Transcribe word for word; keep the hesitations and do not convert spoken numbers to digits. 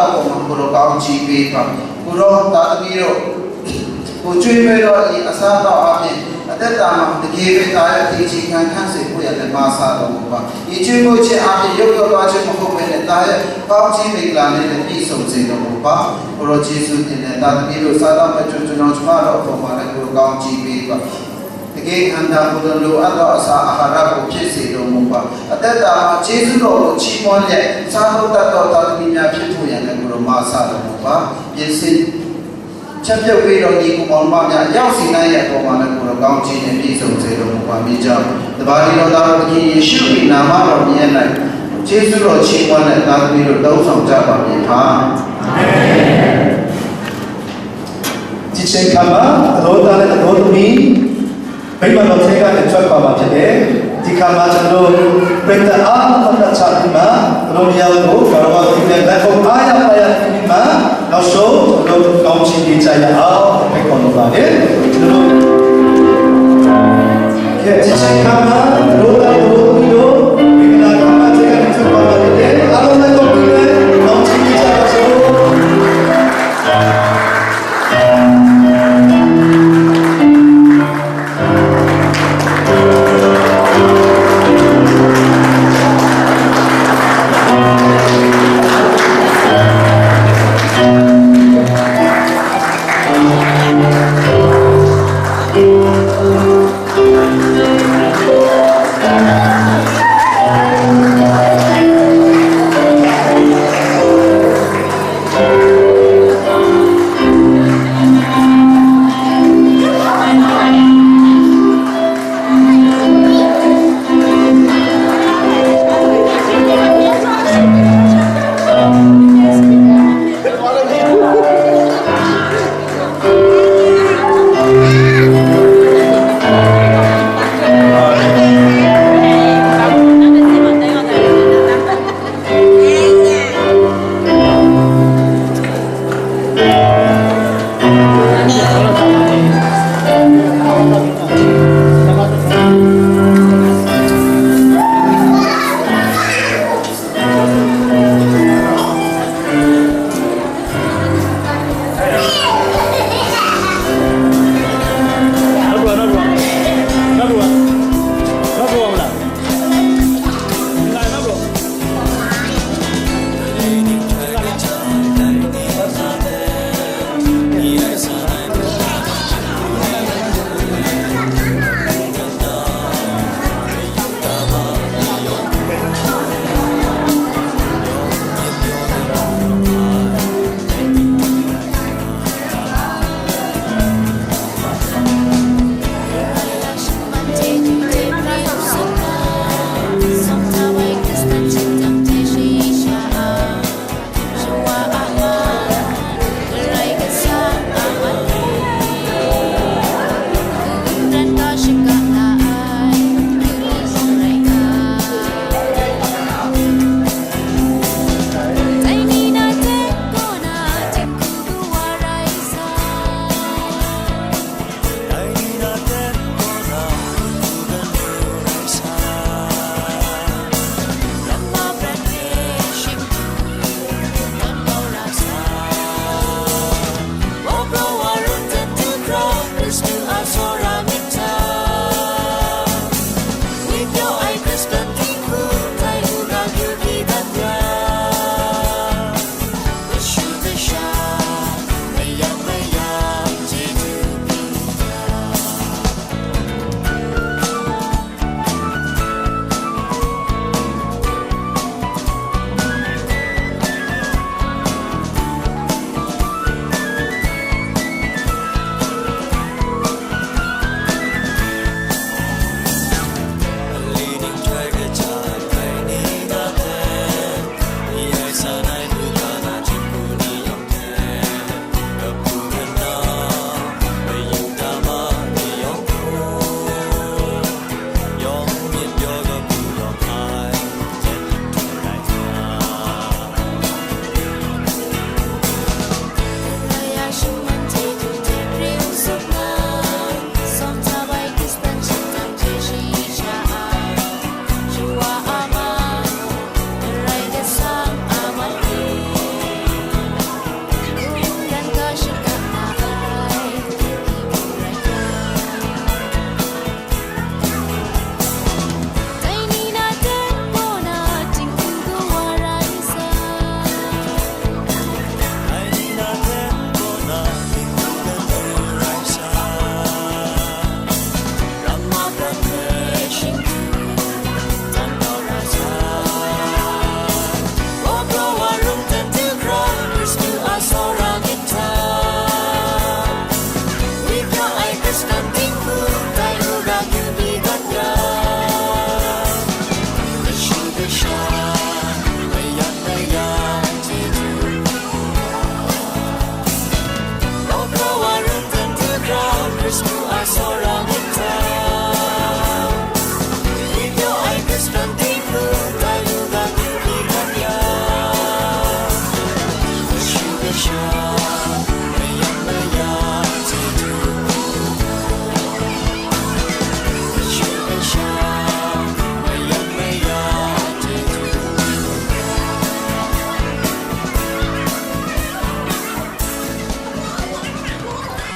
Hkum hku rau kau chyi pyi hpa, hku rau ta tami rau, hku chyoi mai rau i, asa tau a hpe, adat ta mang dage hpe ta ya ting chi hkan hkan se hku ya let ma sa taw mu hpa, i chyoi mu hte a hpe yawk yawk kau chyoi mahkra hpe let ta ya kau chyi mingla ni let pyi sum se taw mu hpa, hku rau Jesu hte let ta tami rau sa tau mai chyu chyu nau chyuma rau hkum ma let hku rau kau chyi pyi hpa. Dage hkan da hku tawn lu, a tau asa ahara hku hpyi se taw mu hpa, adat ta ma Jesu gaw hku hti mawn let, sa hku dat taw dat mi mya hpyi hpu yang ai hku rau ma sa taw mu hpa, byin sin, hpyat pyaw kwi rau ni hku mawn ma mya yau si na ya taw ma na hku rau kau chyi ne pyi sum se taw mu hpa mi jang, taba ni rau da rau Hkye Yesu ri na ma rau mi yan ai, Jesu rau hti mawn let, na mi rau tau sawng ja ba mi hpa. Amen. Jahten hkam ma, adaw ta let adaw tumi, Vaiman gaw hte ga hte chyawt kau ma hte de, di hkam ma hte matu, Kreta a madat hta hpyi ma, adaw ni ya gaw, Garawa hpyi let, laihkawng a ya pa ya hpyi ma, nau shawng, adaw kau hpyi di chya ya au, hpe hkaw lu ma de. Adaw, ke, jahten hkam ma, adaw ta let adaw tumi gaw, Vaiman hkam ma hte ga hte chyawt kau ma hte de, adaw laihkawng hpyi let, kau hpyi di chya ya au.